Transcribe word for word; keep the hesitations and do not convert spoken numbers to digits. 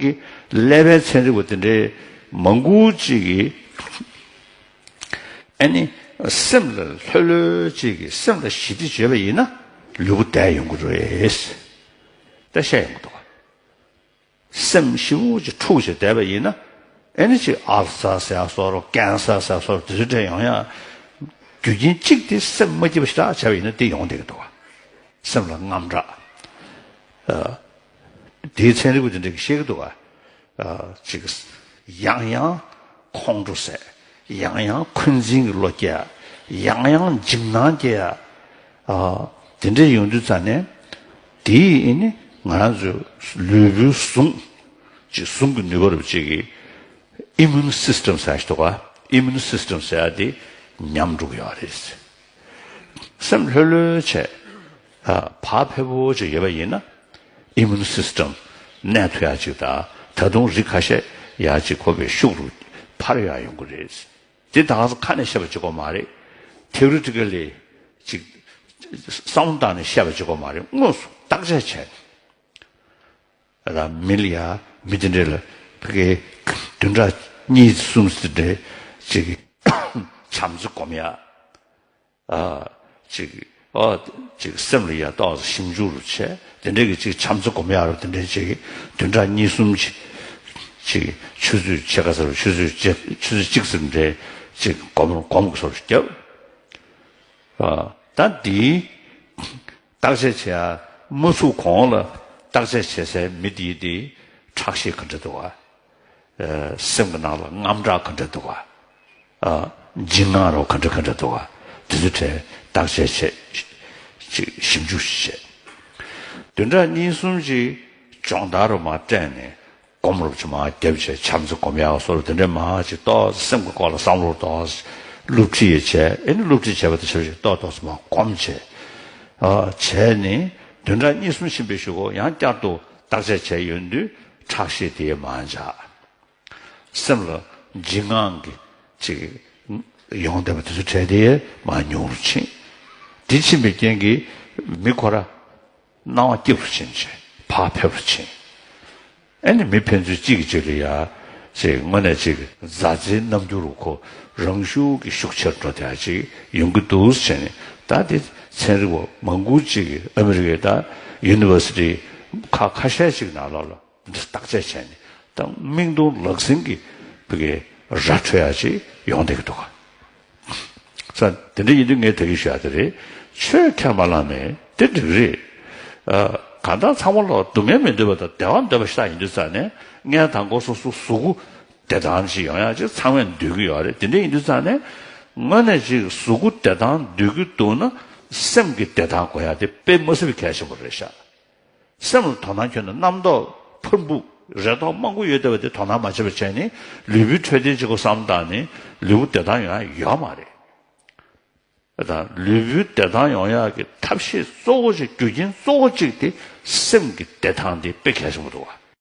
གི་ཀླད་པའི་ཚན་རིག་པ་དེ་འདྲའི་མང་པོ་ཅིག་གིས། ཨ་ནི་སེམས་ལ་ལྷོད་ལྷོད་ཅིག་གིས་སེམས་ལ་ཞི་བདེ་བྱས་པ་ཡིན་ན་ལུས་པོ་བདེ་ཡོང་གི་རེད། ད་བཤད་ཡོང་གི་འདུག་ག་སེམས་ཞི་བོ་ཅིག་འཁྲུག་བྱས་བསྡད་པ་ཡིན་ན། ཨ་ནི་ཅིག་ཨལ་སར་ཟེར་ཡ་སོགས་རོ། ཀན་སར་ཟེར་ཡ་སོགས་རོ། དེ་ཚོ་འདྲ་ཡོང་ཡ་རྒྱུ་རྐྱེན་གཅིག་དེ་སེམས་མ་སྐྱིད་པ་ཞེ་དྲག་བྱས་པ་ཡིན་ན་དེ་ཡོང་བསྡད་ཀྱི་འདུག་ག་སེམས་ལ་དངངས་སྐྲག་ཨ། དེའི་ཚན་རིག་པ་དེ་འདྲ་གིས་བཤད་ཀྱི་འདུག་ག་ཨ། ཅིག་ཡང་ཡང་ཁོང་ཁྲོ་ཟ། ཡང་ཡང་འཁོན་འཛིན་གྱི་བློ་སྐྱེ་ཡ། ཡང་ཡང་འཇིགས་སྣང་སྐྱེ་ཡ། ཨ། དེ་འདྲ་ཡོང་དུས་ཙ་ནས། དེ་ཡིས་ཨ་ནི་ང་རང་ཚོའི་ལུས་པོའི་ཟུངས། ཅིག་ཟུངས་ཀྱི་ནུས་པ་རུ་ཅིག་གི་ཨི་མུན་སིས་ཊམ་ཟེར་ཞིག་འདུག་ག་ཨི་མུན་སིས་ཊམ་ཟེར་ཡ་དེ་ཉམས་འགྲོ་གི་ཡོད་རེད། སེམས་ལྷོད་ལྷོད་བྱས། ཨ། བག་ཕེབས་པོ་ཅིག་ཡོད་པ་ཡིན་ན། ཨི་མུན་སིས་ཊམ་གནས་ཐུབ་ཡ་ཅིག་དང་། ད་དུང་རིགས་ཁ་ཤས་ཡ་ཅིག་ཁོ་པའི་ཤུགས་རུ་འཕར་ཡ་ཡོང་གི་རེད། དེ་ད་ག་སེ་ཁ་ནས་བཤད་པ་ཅིག་གོ་མ་རེད། ཐེའོ་རི་ཊི་ཀལ་ལི་ཅིག་བསམ་བློ་བཏང་ནས་བཤད་པ་ཅིག་གོ་མ་རེད། དངོས་སུ་བརྟག་དཔྱད་བྱས། ད་མི་ལ་ཡ་མི་དེ་འདྲས་ལ་ཕ་གི་བདུན་ཕྲག་གཉིས་གསུམ་ཙམ་འདྲས་ཅིག་བྱམས་བརྩེ་སྒོམ་ཡ། ཨ། ཅིག་ཨ། ཅིག་སེམས་ལ་ཡ་ཏོག་ཙམ་ཞིབ་འཇུག་རུ་བྱས། དེ་འདྲས་ཀྱི་ཅིག་བྱམས་བརྩེ་སྒོམ་ཡ་རུ་དེ་འདྲས་ཅིག་བདུན་ཕྲག་གཉིས་གསུམ་ཅིག་ཅིག་ཆུ་ཚོད་ཕྱེད་ཀ་ཙམ། ཆུ་ཚོད་ཕྱེད། ཆུ་ཚོད་གཅིག་ཙམ་འདྲས་ཅིག་སྒོམ་སྒོམ་དགོས་བཟོ་རྒྱབ། ཨ། ད་འདིའི་བརྟག་དཔྱད་བྱེད་ཡ་མ་ཚུགས་གོང་ལ་བརྟག་དཔྱད་བྱེད་སའི་མི་དེའི་དེ་ཁྲག་ཤེད་ག་འདྲ་འདུག་ག་ཨ། སེམས་ཀྱི་ནང་ལ་དངངས་སྐྲག་ག་འདྲ་འདུག་ག་ཨ། འཇིགས་སྣང་རོ་ག་འདྲ་ག་འདྲ་འདུག་ག་དེ་ཚོ་གྲས་བརྟག་དཔྱད་བྱེད། ཅིག་ཞིབ་འཇུག་བྱེད། བདུན་ཕྲག་གཉིས་གསུམ་ཅིག་སྦྱོང་བརྡར་རུ་མར་སྤྲད་ནས། སྒོམ་རུ་ཅིག་མར་བརྒྱབ་བྱས། བྱམས་བརྩེ་སྒོམ་ཡག་སོགས་དེ་འདྲས་མར་ཅིག་ཏོག་ཙམ་སེམས་ཀྱི་སྐོར་ལ་བསམ་བློ་ཏོག་ཙམ་བསླུ་བྲིད་བྱས། ཨེ་ནི་བསླུ་བྲིད་བྱས་པ་དང་ཆབས་ཅིག་ཏོག་ཏོག་ཙམ་མར་སྒོམ་བྱས། ཨ། བྱས་ནས་བདུན་ཕྲག་གཉིས་གསུམ་ཕྱིན་པའི་གཞུག་གུ་ཡང་བསྐྱར་དུ་བརྟག་དཔྱད་བྱས་ཡོང་དུས་ཁྲག་ཤེད་དེ་མར་འཇགས། སེམས་ལ་འཇིགས་དངངས་ཀྱི་ཅིག་ཡོང་བསྡད་པ་དེ་ཚོ་གྲས་དེ་མར་ཉུང་རུ་ཕྱིན། དེ་ཕྱིན་པའི་རྐྱེན་གྱིས་མི་ཁོ་ར་སྣང་བ་སྐྱིད་རུ་ཕྱིན་བྱས། བག་ཕེབས་རུ་ཕྱིན། ཨེ་ནི་མི་ཕན་ཚུན་གཅིག་གིས་གཅིག་ལ་ཡ་ཅིག་དངོས་གནས་ཅིག་མཛའ་བརྩེའི་རྣམ་འགྱུར་རུ་ཁོ་རང་ཤུགས་ཀྱིས་ཤུགས་ཆེར་འགྲོ་བསྡད་ཅིག་ཡོང་གི་འདུག་ཟེར་ནས། ད་དེ་ཚན་རིག་པ་མང་པོ་ཅིག་གིས་ཨ་མི་རི་ཀའི་ད་ཡུ་ནི་ཝར་སི་ཊི་ཁག་ཁ་ཤས་ཅིག་ནང་ལོགས་ལ་འདི་བརྟག་དཔྱད་བྱས་ནས། ད་མིག་མཐོང་ལག་ཟིན་གྱི་ཕ་གི་ར་འཕྲོད་ཡ་ཅིག་ཡོང་བསྡད་ཀྱི་འདུག་ག་ས། དེ་འདྲ་ཡིན་དུས་ངས་ད་གིན་ཞུ་ཡ་དེ་རེད། ཆོས་ཁས་མ་བླངས་ནས་དེ་འགྲིག་རེད། ཨ། གང་ལྟར་ཚང་མ་ལ་སྡུག་བསྔལ་མི་འདོད་པ་དང་བདེ་བ་འདོད་པ་ཞིག་ཡིན་དུས་ཙ་ནས། ངས་དང་པོ་སོ་སོ་གཟུགས་པོ་བདེ་ཐང་ཅིག་ཡོང་ཡ་ཅིག་ཚང་མས་འདོད་ཀྱི་ཡོད་རེད། དེ་འདྲ་ཡིན་དུས་ཙ་ནས། དངོས་གནས་ཅིག་གཟུགས་པོ་བདེ་ཐང་འདོད་ཀྱི་འདུག་ན། སེམས་ཀྱི་བདེ་ཐང་དགོས་ཡ་དེ་དཔེ་མི་སྲིད་པའི་གལ་ཆེན་པོ་རེད་ཤག་སེམས་ལ་དོ་སྣང་ཁྱོན་ནས། རྣམ་རྟོག་ཕུར་འབུ་རེ་དོགས་མང་པོ་ཡོད་བསྡད་པ་དེ་དོ་སྣང་མ་བྱེད་པ་བྱས་ནས། ལུས་པོའི་འཕྲོད་བསྟེན་གཅིག་པོ་བསམ་བཏང་ནས་ལུས་པོ་བདེ་ཐང་ཡོང་ཡ་ཡོད་མ་རེད། ད་ལུས་པོའི་བདེ་ཐང་ཡོང་ཡག་གི་ཐབས་ཤེས་གཙོ་བོ་ཅིག་རྒྱུ་རྐྱེན་གཙོ་བོ་གཅིག་དེ་སེམས་ཀྱི་བདེ་ཐང་དེ་དཔེ་གལ་ཆེན་པོ་འདུག་བ།